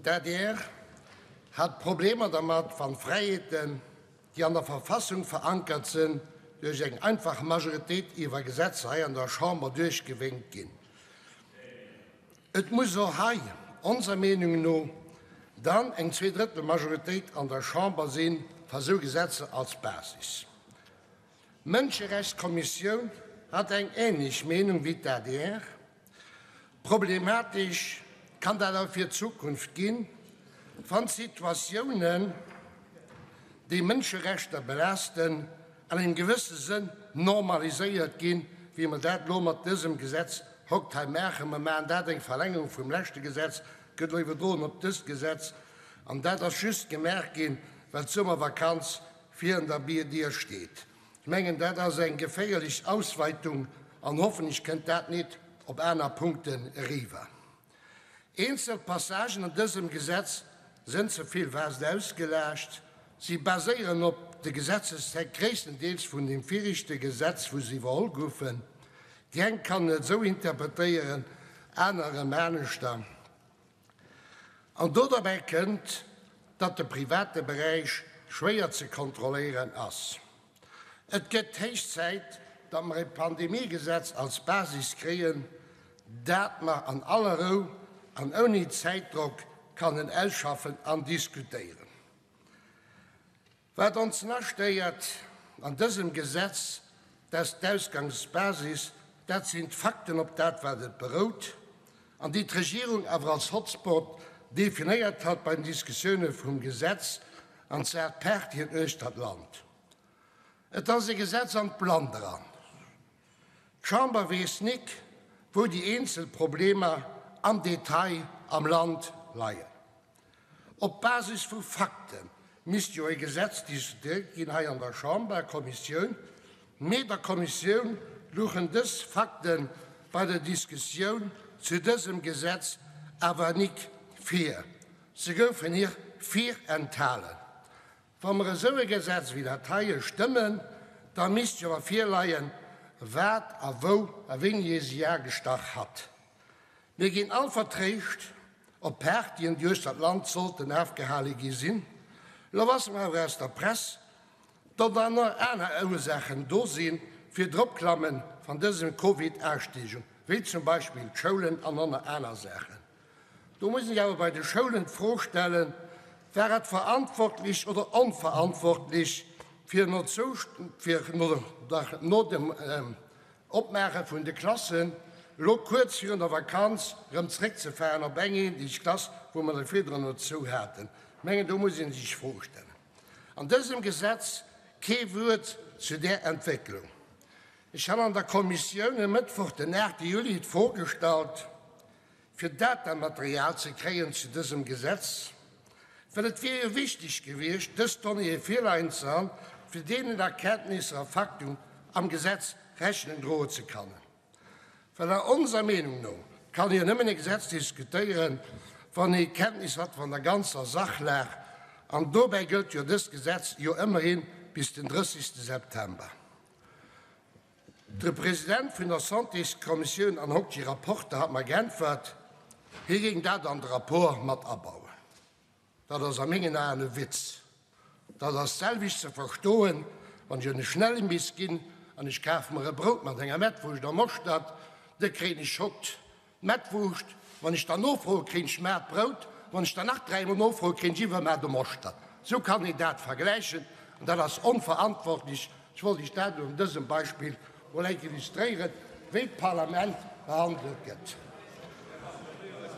D'adr hat Problemer dermat, wann Fräiheeten, déi an der Verfassung verankert sinn, duerch eng einfach Majoritéit iwwer Gesetzer hei an der Chamber duerchgewénkt ginn. Et muss och hei, onser Meenung no, dann eng Zweedrëttelmajoritéit an der Chamber sinn, fir esou Gesetzer als Basis. D'Mënscherechtskommissioun hat eng ähnlech Meenung wéi d'ADR. Problematesch kann dat awer fir d'Zukunft ginn, wann d'Situatiounen, déi Mënscherechter belaasten, an engem gewësse Sënn normaliséiert ginn, wéi mer dat elo mat dësem Gesetz haut hei maachen. Mer maachen dat eng Verlängerung vum leschte Gesetz, gëtt elo iwwerdroen op dëst Gesetz, an dat ass just gemaach ginn, well d'Summervakanz virun der Dier steet. Ech mengen, dat ass eng geféierlech Ausweitung an hoffentlech kënnt dat nit op aner Punkten eriwwer. Eenzel Passagen an dësem Gesetz sënn ze vill vast ausgelaascht. Si baséieren op de Gesetzestext gréisstendeels vun deem viregte Gesetz, wou se iwwerholl goufen. Déi eng kann et esou interpretéieren, aner erëm aneschter. An do derbäi kënnt, datt de private Beräich schwéier ze kontrolléieren ass. Et gëtt héich Zäit, datt mer e Pandemiegesetz als Basis kréien, dat mer an aller Rou an ouni Zäitdrock kannen ausschaffen an diskutéieren. Wat ons nach stéiert an dësem Gesetz, dat ass d'Ausgangsbasis, dat sinn d'Fakten, op dat wat et berout, an déi d'Regierung awer als Hotspot definéiert hat bei den Diskussioune vum Gesetz, an zwar d'Partyen uechter d'Land. Et ass e Gesetz an d'Blannt eran. D'Chamber weess nik, wou déi eenzel Problemer am Detail am Land leien. Op Basis vu Fakte misst jo e Gesetz diskutéiert ginn hei an der Chamberkommissioun, mee der Kommissioun louchen dës Fakte bei der Diskussioun zu dësem Gesetz awer nik vir. Se goufen hir virenthalen. Wa mer esou e Gesetz wéi dat heie stëmmen, da misst jo awer virleien, wat a wou a wéini ee si agestach hat. Mir ginn all vertréischt op d'Partyen, déi uechter d'Land sollten afgehale gi sinn. Elo wasse mer awer aus der Press, datt och nach aner Ursaachen do sinn fir d'Eropklamme van dësem Covid-Asteegung, wéi zum Beispill d'Schoulen an oner aner Saachen. Do muss ech awer bei de Schoulen d'Fro stellen, War et verantwortlich oder onverantwortlich, fir no dem Opmaache vun de Klassen elo kuerz virun der Vakanz erëm zréckzefahren op eng eenzeg Klass, wou mer se virdrun no zou haten. Ech mengen, do muss ee sech Froe stellen. An dësem Gesetz kee Wuert zu där Entwécklung. Ech han an der Kommissioun e Mëttwoch, den 8 Juli, d'Fro gestallt, fir Datamaterial ze kréien zu dësem Gesetz, well et wier jo wichteg gewiescht, dës Donnéeë virleien ze han, fir deenen Erkenntnisser a Fakten am Gesetz Rechnung droe ze kannen. Well a onser Meenung no kann een jo nëmmen e Gesetz diskutéieren, wann ee Kenntnis hat van der ganzer Sachlag, an dobäi gëllt jo dëst Gesetz jo ëmmerhin bis den 30. September. De President vun der Santéskommissioun an hocktege Rapporter hat mer geäntwert, hie géing dat an de Rapport mat abauen. Dat ass a mengen Aen e Witz. Dat ass d'selwecht ze verstoen, wann ech un e Schnellimbiss ginn an ech kafe mer e Brout mat enger Mettwurscht a Moschtert, da kréien ech hockt Mettwurscht, wann ech dann nofroe kréien ech maart Brout, wann ech dann nach dräimol nofroe kréien ech iwwermaart e Moschtert. Esou kann een dat vergläichen an dat ass onverantwortlech. Ech wollt Iech dat un dësem Beispill mol enk illustréieren, wéi d'Parlament behandelt gëtt.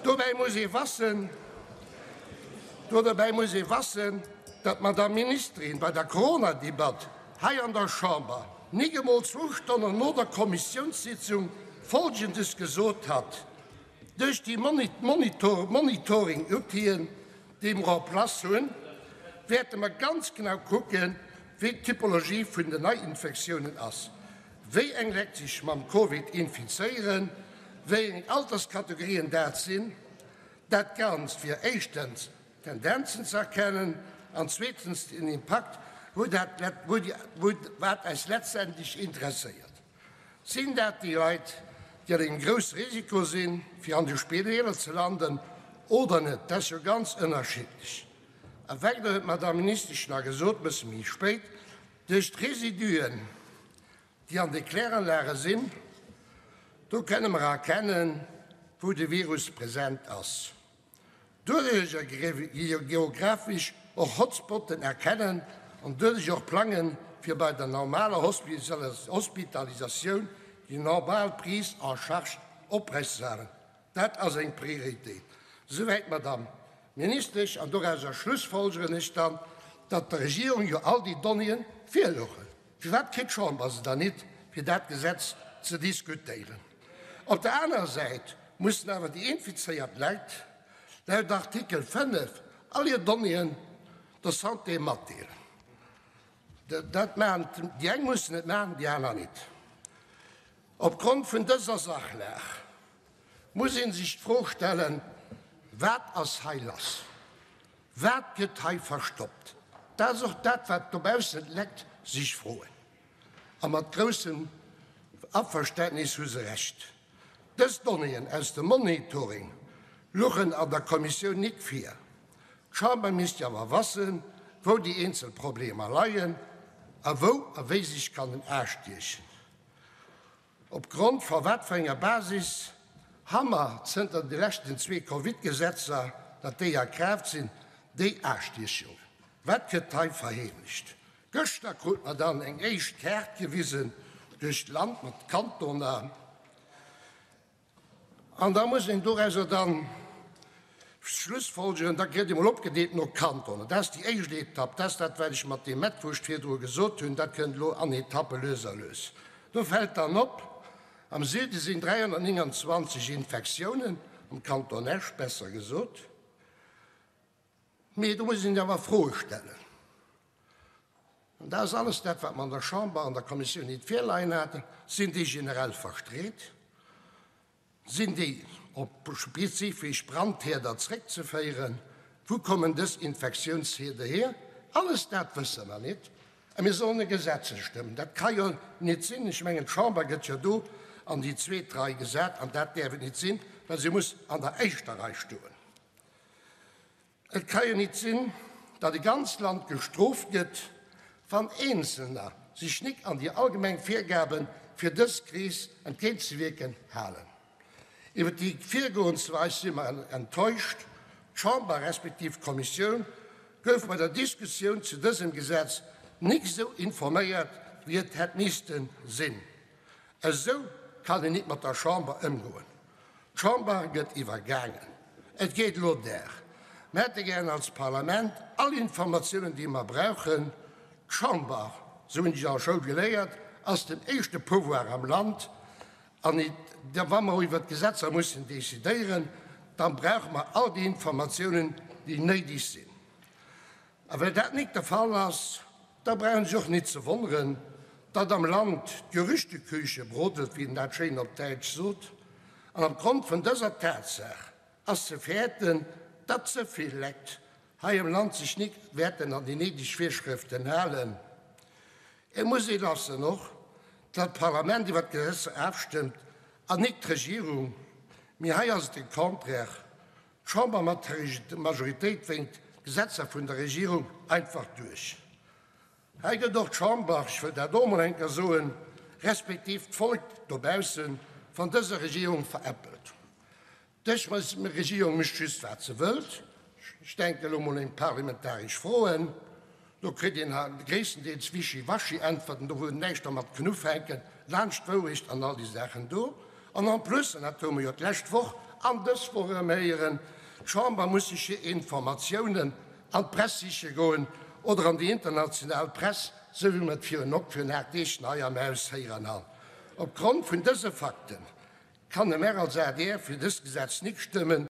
Dobäi muss ee wassen, dobäi muss ee wassen, datt d'Madame Ministerin bei der Coronadebatt hei an der Chamber nik emol zwou Stonnen no der Kommissiounssitzung Folgendes gesot hat, Duerch déi Monitoring-Outile, déi mer en place hunn, wäerte mer ganz genau kucken, wéi d'Typologie vun den Neiinfektiounen ass, wéi eng Leit sech mam Covid infizéieren, wéi eng Alterskategorien dat sinn. Dat Ganzt fir éischtens Tendenzen ze erkennen an zweetens den Impakt, wou dat, wou, wat eis letztendlech interesséiert. Sinn dat déi Leit, déi an engem grousse Risiko sinn, fir an de Spideeler ze landen? oder net, dat ass jo ganz ënnerschiddlech. A weider huet d'Madame Ministesch nach gesot, e bësse méi spéit, Duerch d'Residuen, déi an de Kläranlage sinn, do kënne mer erkennen, wou de Virus present ass. Doduercher geographesch och Hotspotten erkennen an doduerch och plangen, fir bei der normaler Hospitalisatioun déi normal Prise en charge oprechtzeerhalen. Dat ass eng Prioritéit. Souwäit d'Madame Ministesch. An dorauser schlussfolgeren ech dann, datt der Regierung jo all déi Donnéeën virlouchen. Firwat kritt d'Chamber se dann nit, fir dat Gesetz ze diskutéieren? Op der anerer Säit mussen awer déi infizéiert Leit laut Artikel 5 all hir Donnéeën der Santé matdeelen. Dat maachen déi eng mussen et maachen, déi aner nit. Opgrond vun dëser Sachlag muss ee sech d'Fro stellen, Wat ass hei lass? Wat gëtt hei verstoppt? Dat ass och dat, wat dobaussen d'Lekt sech froen. A mat groussem Averständnis hu se Recht. Dës Donnéeën aus dem Monitoring luchen an der Kommissioun nik vir. D'Chamber misst jo awer wassen, wou déi eenzel Problemer leien a wou a wéi sech kann en A stiechen. Op Grond va wat fir enger Basis ha mer zënter de leschten zwee Covid-Gesetzer, datt déi a Kraaft sinn, déi Astiechungen? Wat gëtt hei verheemlecht? Gëschter krut mer dann eng éischt Kaart gewisen duerch d'Land mat Kantoner. An da muss een dorauser dann schlussfolgeren, da gëtt emol opgedeelt no Kantonen. Dat ass déi éischt Etapp, dat ass dat, wat ech mat deem Mettwurscht virdru gesot hunn, dat kënnt elo an Etappe lues a lues. Do fält dann op, am Süde sinn 329 Infektiounen, am Kanton Esch besser gesot. Mee do muss een awer Froe stellen. An dat ass alles dat, wat mer an der Chamber, an der Kommissioun nit virleien haten. Sinn déi generell verstreet? Sinn déi op spezifesch Brandhierder zréckzeféieren? Wou kommen dës Infektiounshierder hier? Alles dat wësse mer nit. A mir sollen e Gesetz stëmmen. Dat ka jo nit sinn. Ech mengen, d'Chamber gëtt jo do an déi zweet Rei gesat, an dat däerf et nit sinn, well se muss an der éischter Rei stoen. Et ka jo nit sinn, datt e ganzt Land gestrooft gëtt, wann Eenzelner sech nik an déi allgemeng Virgaben, fir dës Kris entgéintzewierken, halen. Iwwer déi Virgoensweis si mer enttäuscht. D'Chamber respektiv d'Kommissioun gouf bei der Diskussioun zu dësem Gesetz nik esou informéiert, wéi et hätt misste sinn. Esou kann een nit mat der Chamber ëmgoen. D'Chamber gëtt iwwergaangen. Et geet elo där. Mer hätte gären als Parlament all Informatiounen, déi mer brauchen. D'Chamber, esou hunn ech an der Schoul geléiert, ass den éischte Pouvoir am Land. An wa mer iwwer d'Gesetzer mussen decidéieren, da brauche mer all déi Informatiounen, déi néideg sinn. A well dat nik de Fall ass, da brauch een sech och nit ze wonneren, datt am Land d'Gerüchteküche brodelt, wéi een dat schéin op Däitsch sot. An op Grond vun dëser Tatsaach ass ze fäerten, datt ze vill Lekt hei am Land sech nik wäerten an déi néideg Virschrëften halen. Et muss ee lassen och, datt d'Parlament iwwer d'Gesetzer afstëmmt an nik d'Regierung. Mee hei ass et de Contraire, D'Chambermajoritéit wénkt d'Gesetzer vun der Regierung einfach duerch. Hei gëtt och d'Chamber, ech wëll dat och emol eng Kéier soen, respektiv d'Volk dobausse van dëser Regierung veräppelt. Dës Regierung mécht just wat se wëllt. Ech denken elo emol un parlementaresch Froen. Do kritt een gréisstendeels wischi-waschi Äntwerten, do wou näischt dermat kann ufänken, laanscht d'Wourecht an all déi Saachen do. An en plus, an dat hu mer jo d'lescht Woch an dës Woch erëm héieren, d'Chamber muss sech hir Informatiounen an d'Press siche goen oder an déi international Press, esou wéi mer et virun op virun 8 Deeg hei am Haus héieren han. Opgrond vun dëse Fakte kann e mer als adr fir dëst Gesetz nik stëmmen.